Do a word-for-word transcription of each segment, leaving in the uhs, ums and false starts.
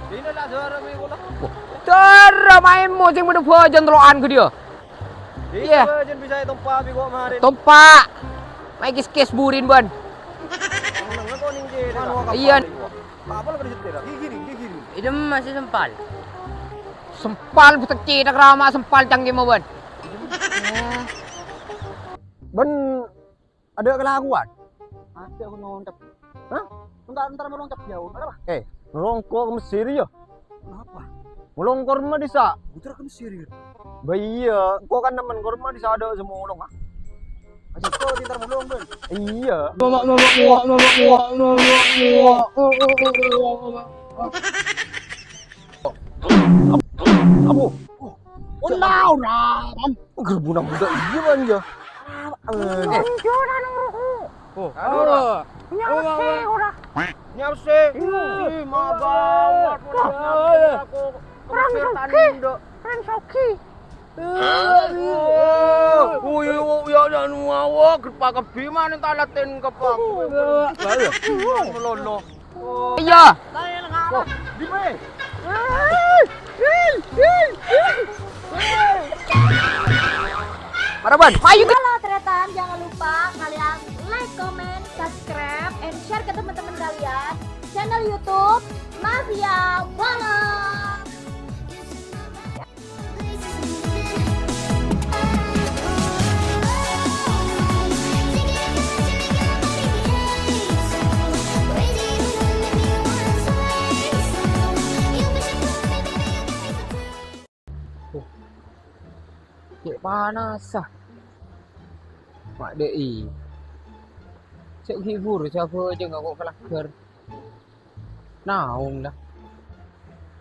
Ina la jara mi bola. Wah, cara main mo sing padâ bhâjâng tello'an ka dia. Iya. Bhâjâng bisa ètompa' bi' ko' marèn. Tompa'. Mai kis-kis burin, Bân. Iya. Apa lagi setir? Gigi, gigi. Itu masih sempal. Sempal, betek cetak rama sempal cangkem, Bân. Bân Adâ' kalakowan? Adâ', aku nyontep. Hah? Entar, entar mau loncat jauh. Ada apa? Eh, ngelongko' ke Mesir, ya? Kenapa? Ngelongko' rèmma dissa'. Putar ke Mesir, ya? Ba iyâ, engko' kan nemen ka rèmma dissa' adâ' sè molong, ah. Aja kok entar molong, Bân. Iyâ. Mama, mama, mama, mama, mama, mama. Abu. Oh, ora, Mam. Gerbuna budak iya, Bang, ya. Eh. Iya, ora nang ruku. Oh, anu, ora. Nyawase, ora. Nyawase. Iya. Ih, mabawat, aku. Perang sogi. Perang sogi. Oh, iya, iya, iya, anu, awak, gerpak kebi, mana tak latin ke, Pak? Melolo. Iya. Mara, Bân. Payu. Halo, Tretan. Jangan lupa kalian like, comment, subscribe, and share ke teman-teman kalian. Channel YouTube Mafia Bola. Cè' panassa. Ma' dâ'i. Cè' ghi' buru sè abhâjâng kok kalagghâr. Naong, la.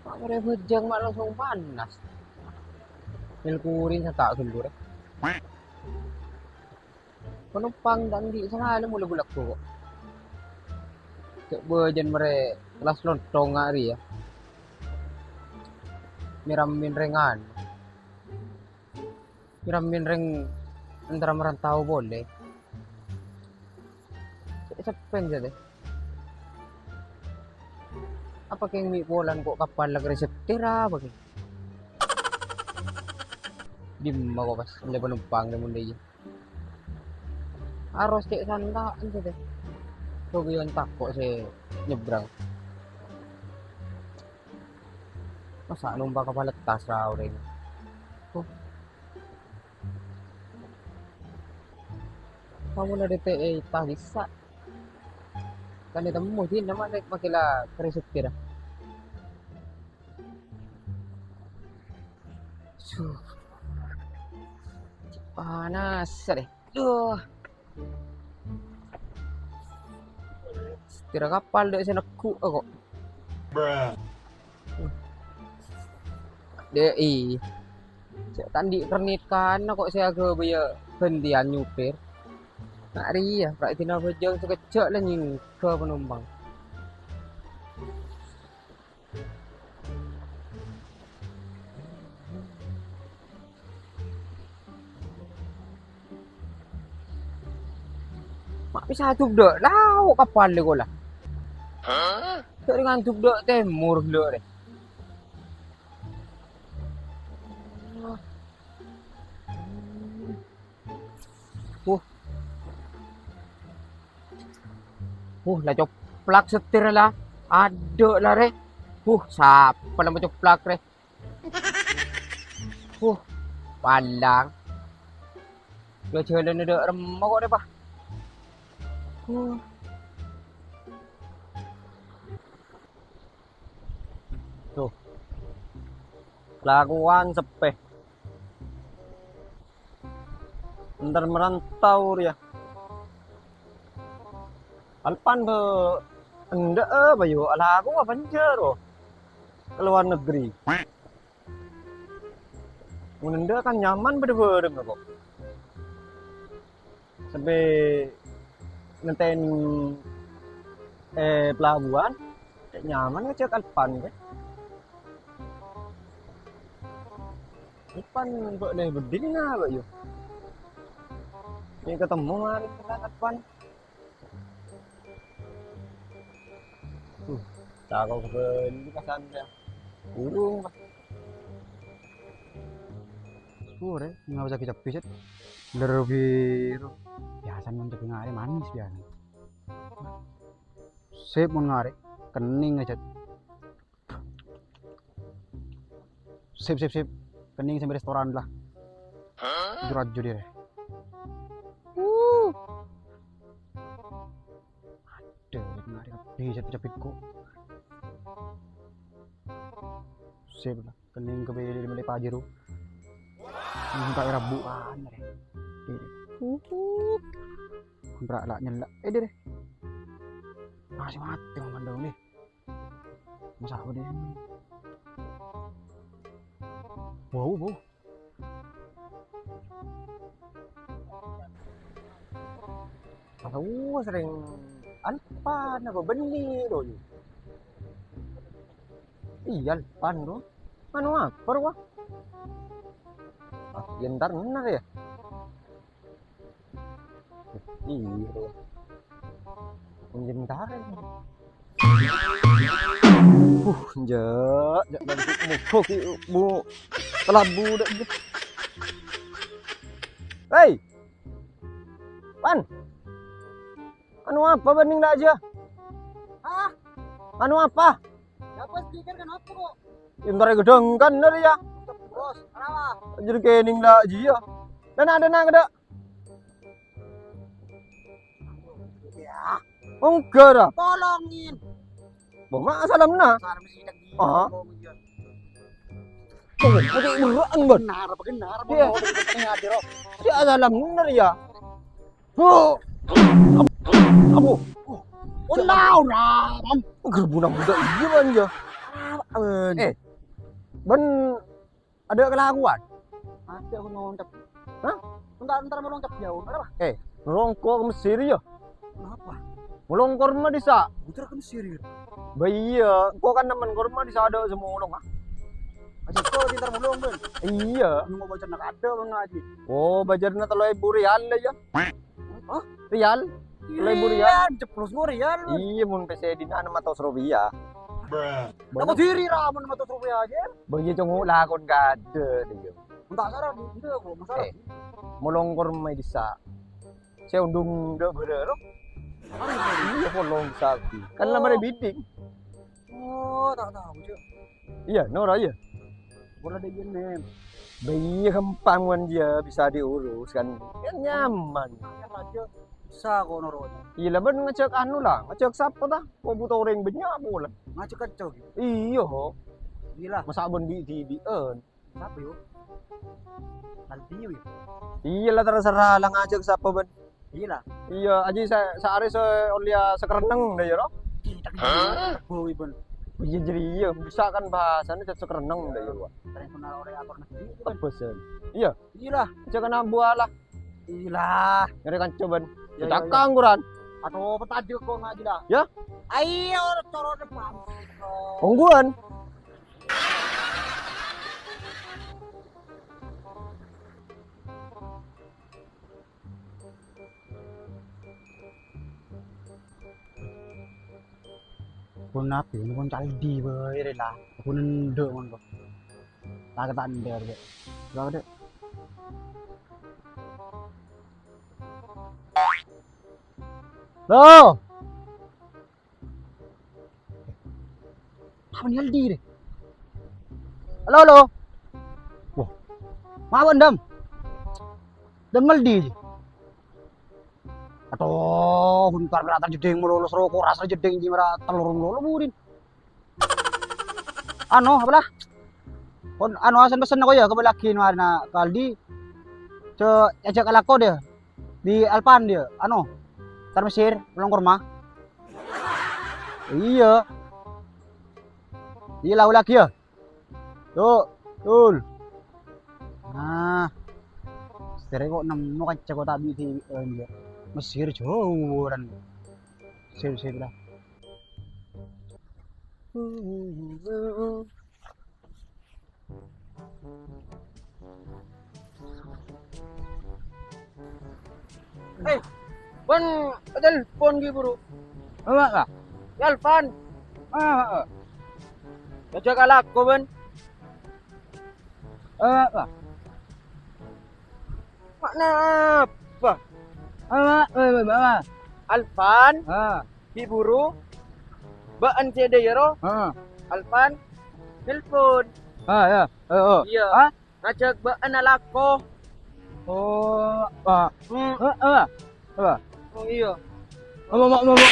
Ma' marè bhâjâng ma' langsung panas. Mèl kuring sè ta' ghâllu rè. Panompang ta' andi' sakalè molaè gu-lagghu kok. Cè' bhâjâng marè kelas lontong arèya. Mè-rammèn rèngan. Mè-rammèn rèng èntara marantau polè. Cè' seppèn satèya. Apa kèng mè' polana kok kapal la karè setir apa kèng? Dimma kok pas ollè panompang rè mon dâ' iyâ. Aros cè' santa'an satèya. Kok iyâ tako' sè nyebrang. Masa' nompa' kapal tas ra orèng. Oh. Kamu na D T E tas bisa. Kan ètemmo dinna ma' rèk makè la karè setir. Suh. Panas deh. Duh. Setir kapal dâ' sè neggu' kok. Dâ'i. Cè' ta' andi' kernit kana kok sè aghâbâyâ ghântèyan nyupir. Na' rèya, pra' dina bhâjâng sakejjhâ' la nyèngghâ panompang. Ma' bisa adup dâ' lao' kapal lè kola. Dâri ngandup dâ' tèmor lho rè. Huh. Huh, la coplak setir la. Adâ' la rè. Huh, sapa la macoplak rè? Huh, palang. Ghâjhâlâna dâ' remma kok rè, Pa'. Huh. Tuh. Kalakowan seppè. Entar merantau rèya. Alpan bâ' endâ' apa, yu? Alako apa enjâ' ro? Ka luar negeri. Mon endâ' kan nyaman bâdâ bhâreng kok. Sampè' ngentèn è pelabuhan, cè' nyaman ngajhâk Alpan, kan? Alpan bâ' lè bedding na, bâ', yu? Mè' katemmo marè ka Alpan. Uh. Tako' kabâli ka santrè. Urung, Pak. Sore, ngapa cagi-cagi, Cet? Lero biru. Biasa mon cagi ngarè manis biasa. Sip mon ngarè. Kening, Cet. Sip, sip, sip. Kening sampai restoran lah. Jujur aja deh. Uh. Aduh, mari bisa cepet kok. Sip lah, kening ke beli beli pajero. Minta era bukan deh. Kontrak lah nyelak. Eh deh. Masih mati mandang nih. Masa apa dia? Wow, wow. Tahu sering Alpan apa beli doi? Iya, Alpan, bro. Anu apa, bro? Ah, ya ntar bener ya. Iya, bro. Pinjem ntar. Uh, njak, njak, njak, muka ki, bu, kelabu dah. Hei, Pan. Anu apa bening dak aja? Hah? Anu apa? Apa speaker kenapa kok? Entar gedengkan dari ya. Bos, kenapa? Jadi kening dak aja. Dana, dana, kada. Ya. Enggak dah. Tolongin. Bo, ma salamna. Sarang sidak dia. Ah. Tolongin dia. Oh, oke, beneran, Bang. Benar, apa benar? Iya. Mau tengah hadir, oh. Dia salam bener ya. Oh. Apa? Oh, nah, nah, Bang. Gerbuna budak iya, Bang, ya. Apaan? Eh, Ben ada kelakuan? Ada aku nonton. Hah? Entar, entar mau loncat jauh. Kenapa? Eh, ngerongko ke Mesir ya? Kenapa? Melong korma disa. Putar ke Mesir ya? Ba iya, kok kan nemen korma disa ada semolong, ah. Aja kau pintar melong, Ben. Iya. Nunggu bocor nak ada, Bang Haji. Oh, bocor nak telu ribu rial ya. Hah? Rial? Telu ribu rial. Iya, ceplos mau rial. Iya, mun P C di sana lima ratus rupiah. Aku diri ra, mun lima ratus rupiah aja. Bang, iya, cong, lakon kada, dia. Enggak salah, itu aku, masalah. Eh, melong korma disa. Saya undung dak bere, lo. Iya, polong sapi. Kan lamar biding. Oh, tak tahu, Cuk. Iya, Nora, iya. Bola dia, Men. Ba iya, gampang, wan, dia bisa diurus, kan. Kan nyaman. Yang aja bisa kok, Nora. Iya, lah, Ben, ngajak anu lah, ngajak siapa, ta? Kok butuh orang banyak pula. Ngajak kacau, gitu. Iya, ho. Gila. Masa Ben di, di, di, en. Siapa, yo? Nanti, yo. Iya lah, terserah lah ngajak siapa, Ben. Iya lah. Iya, aja sa-, sehari se-, oleh sekereneng deh, ya, ro? Ih, tapi Hah? Boy, Ben. Iya, jadi iya, bisa kan bahasanya jadi sekereneng deh, ya, Ro. Terus kenal oleh aktor negeri, Ben. Apa, Sen? Iya. Iya lah. Jangan ambu lah. Iya lah. Ngeri kan coba. Ya, ya, ya. Cakang, Quran. Aduh, petajek kok nggak gila. Ya? Ayo, corot depan. Ongguan. Pon apa ini, pon caldi bae rela. Aku nendok ngono. Tak ketak ndar, Dek. Berapa, Dek? Loh. Apa nih Aldi deh? Halo, halo. Wah. Mawon, Dam. Dam Aldi. Aduh, huntar merata jeding melulu, seroko rasa jeding ji merata telur melulu burin. Anu, apalah? Kon anu asan pesen aku ya, kembali lagi nu arena ke Aldi. Ce, ajak kalako dia. Di Alpan dia, anu, tar Mesir, pulang ke rumah. Iya. Iya, lau lagi ya. Tuh, tul. Nah. Setere kok nemu kanca kok tak bi-, di, eh, iya. Mesir jauh orang. Sip, sip lah. Eh, Wan, telepon ki buru. Apa, Kak? Ya, Alvan. Ah, ah, ah. Ngajhâk alako, bân. Eh, ah. Ma'na apa? Ah, ah, ah, ah, ah. Alfan? Ah. Bi' buru? Bâ'ân sè dâ' iyâ, ro? Ah. Alfan? Nelpon. Ah, ya. Eh, oh. Iyâ. Ah? Ngajhâk bâ'ân alako. Oh, ah. Hmm. Eh, eh, eh. Oh, iyâ. Ma, ma, ma, ma.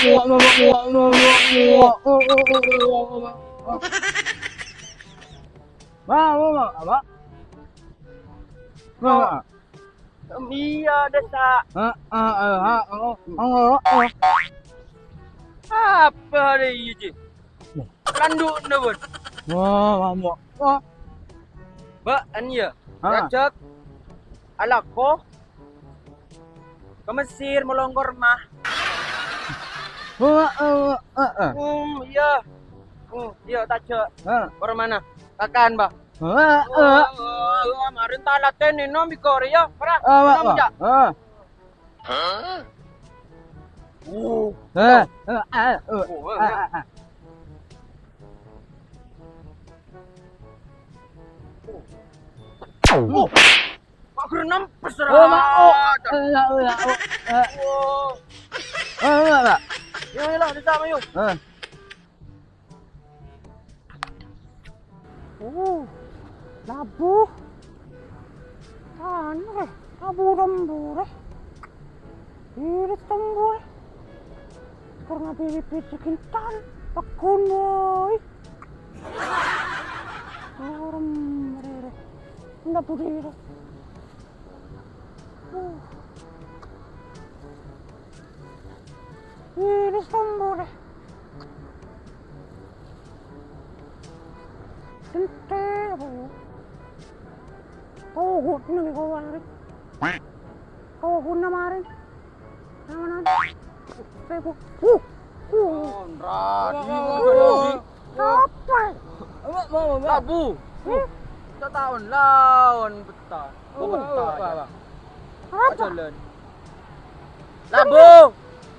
Ma, ma. Em, iyâ, dâ', Sa'. Ah, ah, ah, ah, oh, oh, oh, oh. Apa arè iyâ, Ji? Landu'na, bân. Wah, wah, wah. Wah. Bâ'ân, iyâ. Ah. Ngajhâk alako ka Mesir molong korma. Wah, eh, eh, eh, eh. Hmm, iyâ. Hmm, iyâ, tajhâk. Ah. Kormana? Kakan, Bah. Wah, eh. Wah, wah, wah, marèn ta' latènè, nom, bi' korè, iyâ. Para, Ah, wah, nom, wah. Jâ'. Ah. Hah? Oh. Eh, eh, eh, eh, Oh, eh, eh, eh. eh, eh. Oh. Kok gerem nempes, Oh, ma-, oh. Rat? Eh, ya, oh, ya, oh, eh. Oh. Eh, eh, eh. Yo, yo, lah, bisa, ayo. Eh. Oh, labu. Anu, eh, labu rembu, eh. Iris tombu, eh. Karena bibit-bibit sekintan, pekun, woi. Oh, rembu, eh. Labu, eh. Uh. Ini sambore. Sente apa ya? Tohut nih kau kemarin. Tohut kemarin. Yang mana? Saya bu. Uh. Uh. Konrad. Wah, wah, wah, wah. Apa? Apa, apa, apa? Labu. Hmm? Kita tahun lawan petang. Oh, apa, apa, apa? Apa? Jalan. Labu.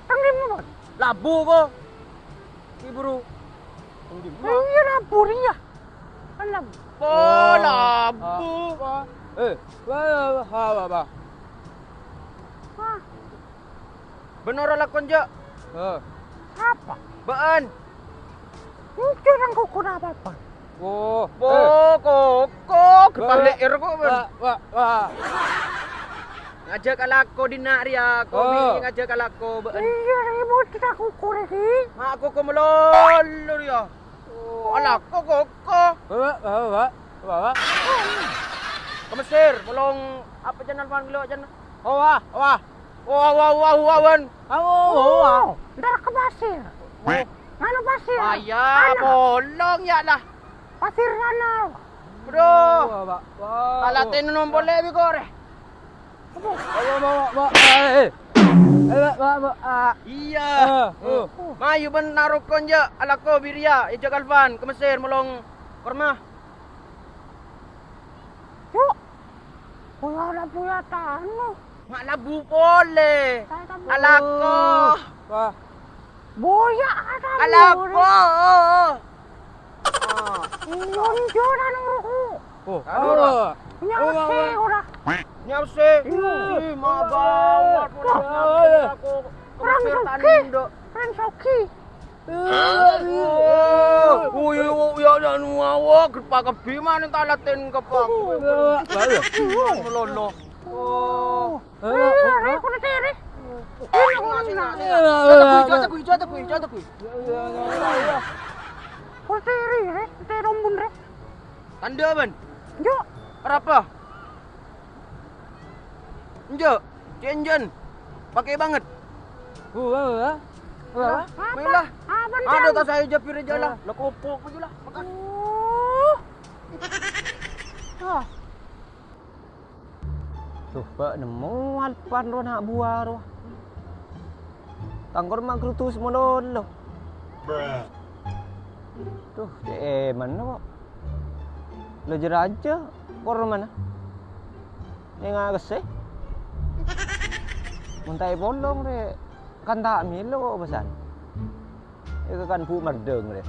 Tang di mana? Labu ko. Iburu. Tang di mana? Iya, labu, iya. Kan labu. Oh, Oh, labu. Apa? Eh, wah, wah, wah, wah, wah. Hah? Bân ora lakon, Jâ'. Heh. Apa? Bâ'ân. Mungkin orang koko apa-apa. Oh, Bo, eh. Koko, gepar Wah. Le'er kok, bân. Wah, wah, wah. Ngajhâk alako dinna' rèya, Oh. Kobi ngajhâk alako, bâ'ân. Iya, ribut kita koko rèya, Ki. Ma' koko malolo rèya. Oh. Alako koko. Wah, wah, wah, wah, wah. Ka Mesir, molong apa jân Alfan ghellu', jân? Oh, wah, wah. Wah, wah, wah, wah, wan. Oh, wah, wah. Ntar ke pasir. Mana pasir? Ayah, Mana? Bolong ya lah. Pasir mana? Bro. Wah, wah, wah. Kalaten nom boleh bi kore. Wah, wah, wah, wah. Eh, eh. Eh, wah, wah, wah, ah. Iya. Eh, eh. Mayu bân narokon ya, alako bi rèya, ejak Alfan, ke Mesir, molong korma. Yuk. Kaya labu ya tanu. Ma' labu pole. Saya tak Alako. Wah. Boya ada Alako. Ah. Mundur anu ruku. Oh, Anu, ora. Nyawase ora. Nyawase. Iya. Ih, ma' bawat, ora Wah. Nyawase aku. Orang Kepir Sogi. Tanduk. Orang Sogi. Oh, iya, iya, iya, anu, awak, gepa kebi, mana tak laten kepa. Melolo. Oh. Eh, eh, eh, eh. Aku nete, Ri. Sini, sini, sini. Jatuh, jatuh, jatuh, jatuh. Aku nete, Ri, Ri. Nete rombun, Ri. Tanda, Ban? Njuk. Arapa? Njuk. Cenjen. Pakai banget. Wah, wah, wah. Wah, wah. Apa? Mailah. Apa, Ada Cang? Tas saya japir aja lah. Lah, kopok aja lah. Makan. Oh. Ah. Tuh, Pak, nemmo Alpan ro na' buah ro. Tangkor ma' grutus mololo. Tuh, de' emana kok. Lo jeraja, kor mana? Neng agese. Mun ta' epolong re, kan ta' melo kok pesan. Eka kan bu merdeng re.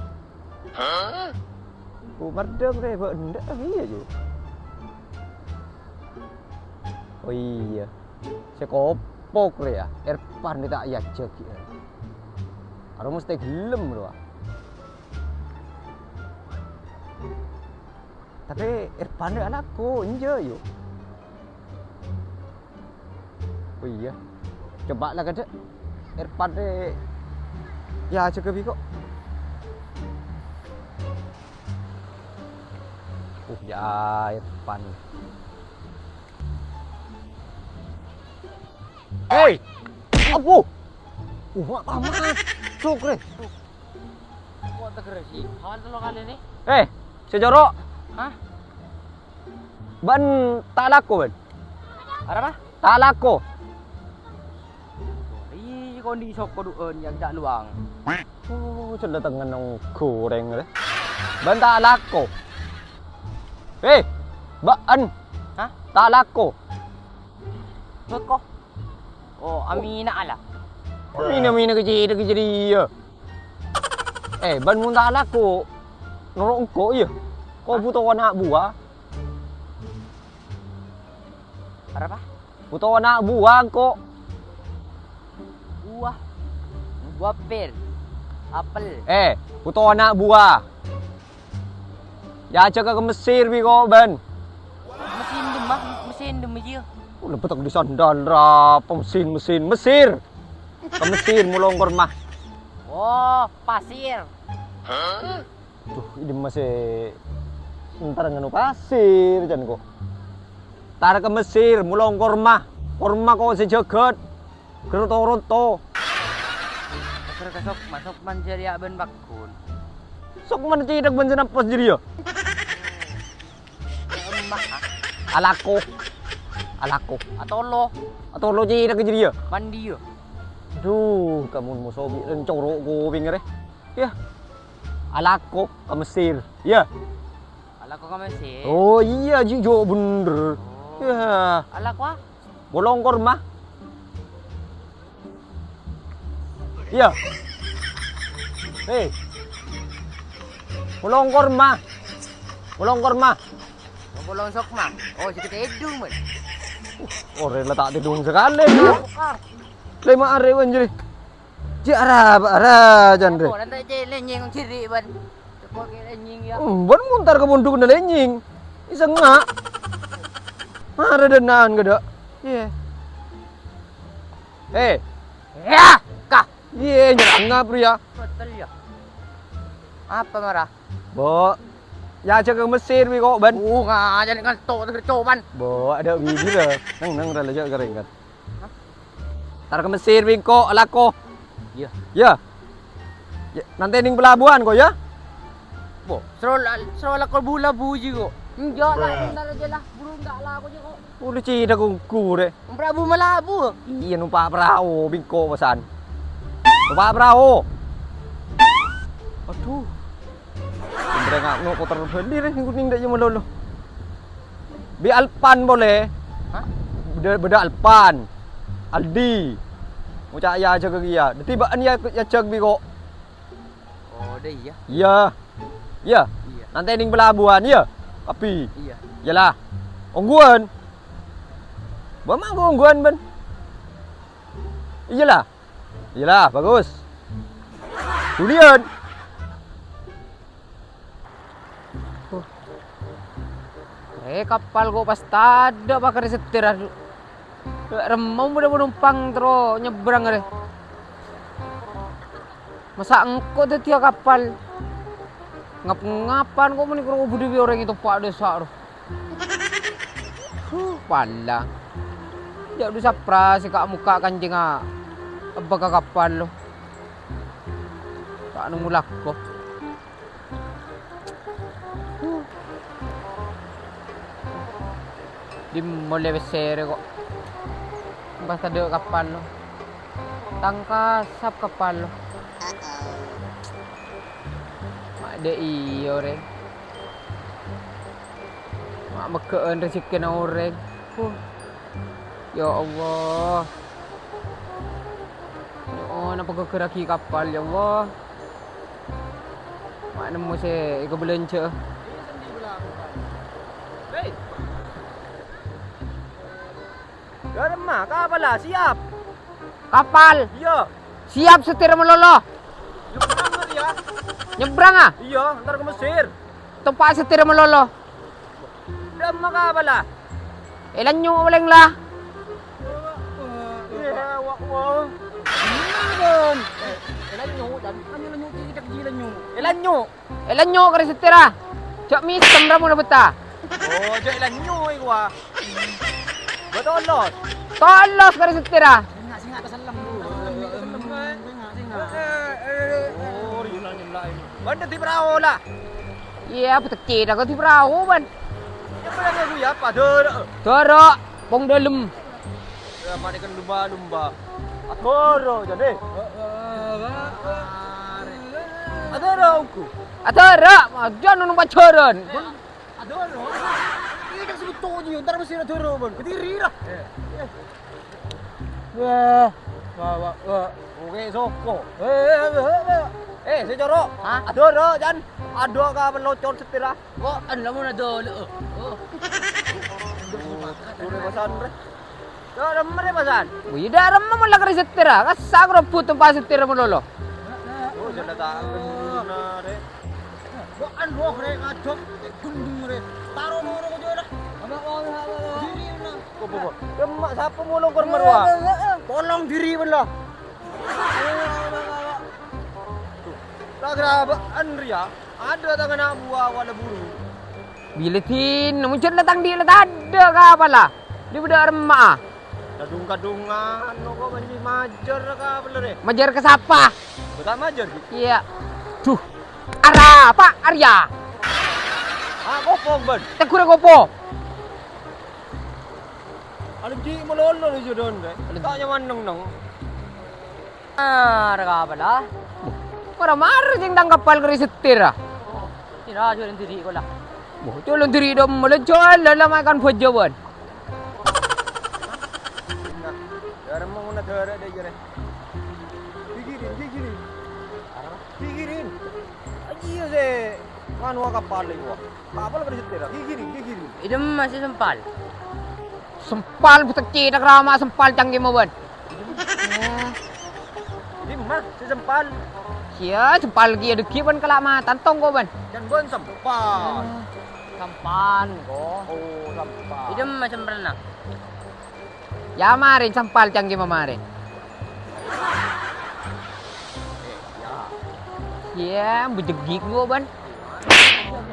Ku mardhâk rè, bâ' endâ' iyâ, Ju. Oh iyâ, sè kopok rè yâ, Erpan rè ta' èajhâk ghi' rè. Aro mestè ghellem rowa. Tapè Erpan rè alako, enjâ', Ju. Oh iyâ. Coba la kaddhâ'. Erpan rè èajhâk bi' ko'. Uh, yâ Erpan. Hei! Apo? Uh, ma' paman. Cok rè. Kok teger sih? Hal telo kali nih. Eh, sè jhâro'. Hah? Bâ'na ta' alako, bâ'na? Arapa? Ta' alako. Ih, kondi soko du'en yang cak luang. Oh, cella tengen nong goreng rè. Bâ'na ta' alako. Eh, bâ'na. Hah? Ta' alako. Beko. Oh, Amina ala. Mina-mina kecil kecil iya. Eh, bâ'na mon ta' alako. Noro' engko' iya. Ko' buto ana' buah. Arapa? Buto ana' buah engko'. Buah. Buah pir. Apel. Eh, buto ana' buah. Yâ, ajhâk ka Mesir bi' ko' bâ'na. Mesin dem, Mas. Mesin dem, iya. Oh, lebet aku di sandal, rapa mesin, mesin, Mesir. Ka Mesir, molong korma. Oh, pasir. Duh, ini masih entar nganu pasir, jan ko'. Tar ka Mesir, molong korma. Korma ko' sè jhâghât. Ger to-ronto. Ger ka Sokma, Sokma jârèya bâ'na paggun. Sokma cèdhak bâ'na sè napos jârèya. Emma, ah. Alako. Alako. Atolo. Atolo cèdhak jârèya. Mandi, yo. Duh, kamu musobi rencoro' kuping rè. Ya. Alako ka Mesir. Ya. Alako ka Mesir. Oh iya, Ji, jo bener. Oh. Ya. Alako, ah? Molong korma. Iya. Hei. Molong korma. Molong korma. Molong Sokma. Oh, sakit hidung, man. Uh, orèng la ta' tèdung sakalè, ya. Buka. Lèma arè, wan, jârèya. Cè' ara, ara, jan rè. Oh, nanti cè' lènyèng jârèya, bâ'na. Cè' kok lènyèng, ya. Hmm, bâ'na mon tar ka pondhuk na lènyèng. Isengngak. Mara dânan kadâ'. Iya. Eh. Ya, kah. Iya, nyerang ngapa, ya? Betul, ya. Apa, Mara? Bo. Ya, ajhâk ka Mesir bi' ko' bâ'na. Uh, ngajhâk nganto' terus coban. Bo, ada bibir, ya. Neng, neng, rela aja kering, kan. Tar ka Mesir bi' ko' alako. Iya. Ya. Ya, nanti ning pelabuhan ko' ya. Bo, sero la-, sero alako bu-labu ji ko'. Enjâ' la, bentar aja la. Buru enggak la ko' ji ko'. Udah cèdhak onggu rè. Prabu malabu. Iya, numpak perahu bi' ko' pesan. Numpak perahu. Aduh. Sèmbrang anu kotor bali rè, sing kuning dak cuma lolo. Bi' Alpan boleh. Hah? Beda, beda Alpan. Aldi. Ngucak ya aja ke dia. Dadi ba'an ya, ya jag bi' ko'. Oh, deh, iya. Iya. Iya. Iya. Nanti ning pelabuhan, iya. Kapi. Iya. Iyalah. Ongguan. Bama ko' ongguan, Ben. Iyalah. Iyalah, bagus. Julian. Huh. Eh, kapal ko' pas tadâ' pakarè setir, adu. Remmem bâdâ penumpang terro nyebrang arè. Masa' engko' dâddhiyâ kapal? Ngap-ngapan ko' mani karo budi bi' orèng ètoppa' dâ' essa' ro. Huh, pala. Jâ' du sapra sè ka'-mokka' kancèngnga ebba ka kapal lo. Ta' nemmo lako. Huh. Dimma lè pèssè rè ko'. Pas tadâ' kapal lo. Tang kasap kapal lo. Ma' dâ' iyâ, rè. Ma' meggâ'ân rejekkèna orèng. Huh. Ya Allah. Nyo'ona paghâghârraghi kapal, ya Allah. Ma' nemmo sè èkabelanja. Hei. Dâ'remma, kapalla, siap. Kapal. Iyâ. Siap, setirra malolo. Nyebrang, Mar, yâ? Nyebrang, ah? Iyâ, entar ka Mesir. Tompa'a setirra malolo. Dâ'remma kapalla? È lanyo' palèng la. Iyâ, wa', wa'. Èlanyo', Jan. Kan èlanyo' cè' cè' èlanyo'. Èlanyo'. Èlanyo' karè setirra. Jhâ' mèsem ramona betta. Oh, jhâ' èlanyo' èkowa. Bâ tolos. Tolos karè setirra. Singa', singa' tasellem, Bu. Tasellem, tasellem. Singa', singa'. Oh, rèya nyella' ini. Bân dâddhi perahu la. Iyâ, betekke dak dâddhi perahu, bân. Yâ, bân aku yâ, apa? Dârâ'. Dârâ', pong dâlem. Yâ, ma' nèka lumba-lumba. Adhârâ', jâ, deh. Adhârâ', ongghu. Adhârâ', jhâ' nompa jhârân. Adhârâ'. Iyâ, kan sebut toji, entar mesti adhârâ', bân. Kediri, lah. Wah, wah, wah, wah. Oke, soko. Eh, eh, eh, eh. Eh, sè coro'. Hah? Adhârâ', Jan. Adhâ' ka pelocor setirra. Kok, en, lamon adhârâ'. Oh. Dure pasan, Bre. Dâ'remma rè pasan. Wih, dâ'remma mola karè setirra. Kassa' ngrobbhu tompa'a setirra malolo. Oh, jâ' ta' kennèng, Rè. Wa'an roh, Rè, ngadhep, gundung, Rè. Taro noro ka jârâ. Apa, apa, apa, apa? Diri, na. Kok, kok, kok? Dâ'remma sapa molong kor marowa? Polong diri, bân, la. Tuh, la grabâ'ân rèya. Adâ' tang ana' buwâ wala buru. Bilâ dinna, mon jhâ' la tang dhi' la tadâ' kapalla. Dhi' bâdâ aremma'a. Kadhung-kadhungan kok bânji majâr kapalla rè. Majâr ka sapa? Bâ ta' majâr, Bi. Iyâ. Duh. Arapa arèya? Ah, kopong, bân. Tegghurâ kopo. Alèng ghi' malolo rè jhudhun rè. Ta' nyaman neng-neng. Mara kapalla. Mara-mara jhâng tang kapal karè setirra. Sira jhâlân diri' kola. Wah, jhâlân diri' dâ'remma la jhâlân la makan bhâjâ bân. Nah, dâ'remma mon adhârâ' dâ' iyâ rè. Gigirin, gigirin. Gigirin. Ajiyâ sè nganu kapal rè, wah. Kapal karè setirra, gigiring, gigiring. È dâ'remma sè sempal. Sempal, bhutek cètak rama sempal cangkemma bân. È dâ'remma sè sempal. Iyâ, sempal kèya dâggi' bân kala' matan tongko bân. Jhân bân sempal. Sempal, ko. Oh, sempal. È dâ'remma semprèna. Yâ, marèn sempal cangkemma marèn. Yâ, bejegik gua, bân. Wah,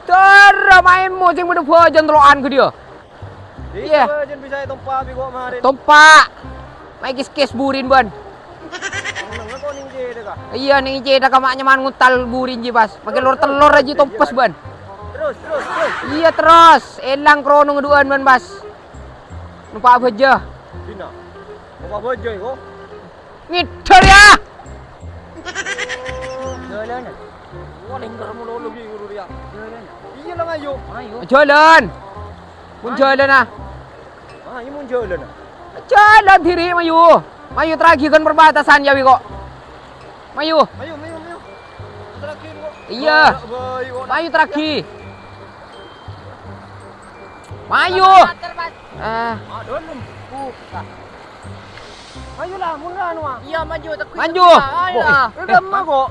dâ'remma èmmo sè bâdâ bhâjân telo'an ka dhiyâ. Iyâ. Bhâjân bisa ètompa' bi' ko' marèn. Tompa'. Maèkès-kès burin, bân. Neng ko' neng cèdhâ ka? Iyâ, neng cèdhâ ka ma' nyaman ngontal burin jiyâ, pas. Makè lor-tellor ajiyâ tompes, bân. Terros, terros, terros. Iyâ, terros. Èlang krono ngadhuwân, bân, pas. Nompa' bhâjâ. Dina. Nompa' bhâjâ, ko'. Ngèdhâr, yâ. Jhâlân. Wah, lèngghâr malolo ghi' ghuru rèya. Jhâlân. Iyâ la, mayu. Mayu. Jhâlân. Mon jhâlân, ah. Ah, iyâ mon jhâlân, ah. Jhâlân diri, mayu. Mayu, terraghi ghân perbatasan, yâ, wi, ko'. Mayu. Mayu, mayu, mayu. Terraghi, ko'. Iyâ. Baik, baik, ko'. Mayu, terraghi. Mayu. Mater, Mas. Ah. Aduh, lem. Buka. Mayu la, mon anu, ah. Iyâ, maju, tekui. Maju. Ayo la. Udah, ma, ko'.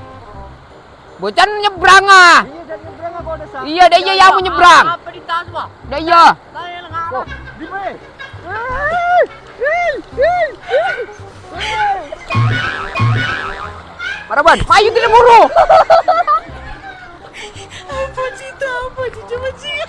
Bocah nyebrang, ah. Iyâ, jhâ' nyebrang, ah, ko' dâ' sa. Iyâ, dâ' iyâ, yâ, mon nyebrang. Apa di tas, Pak? Dâ' iyâ. Ko', di mana? Mara bân, mayu tidak buru. Apa sih itu? Apa sih? Coba sih.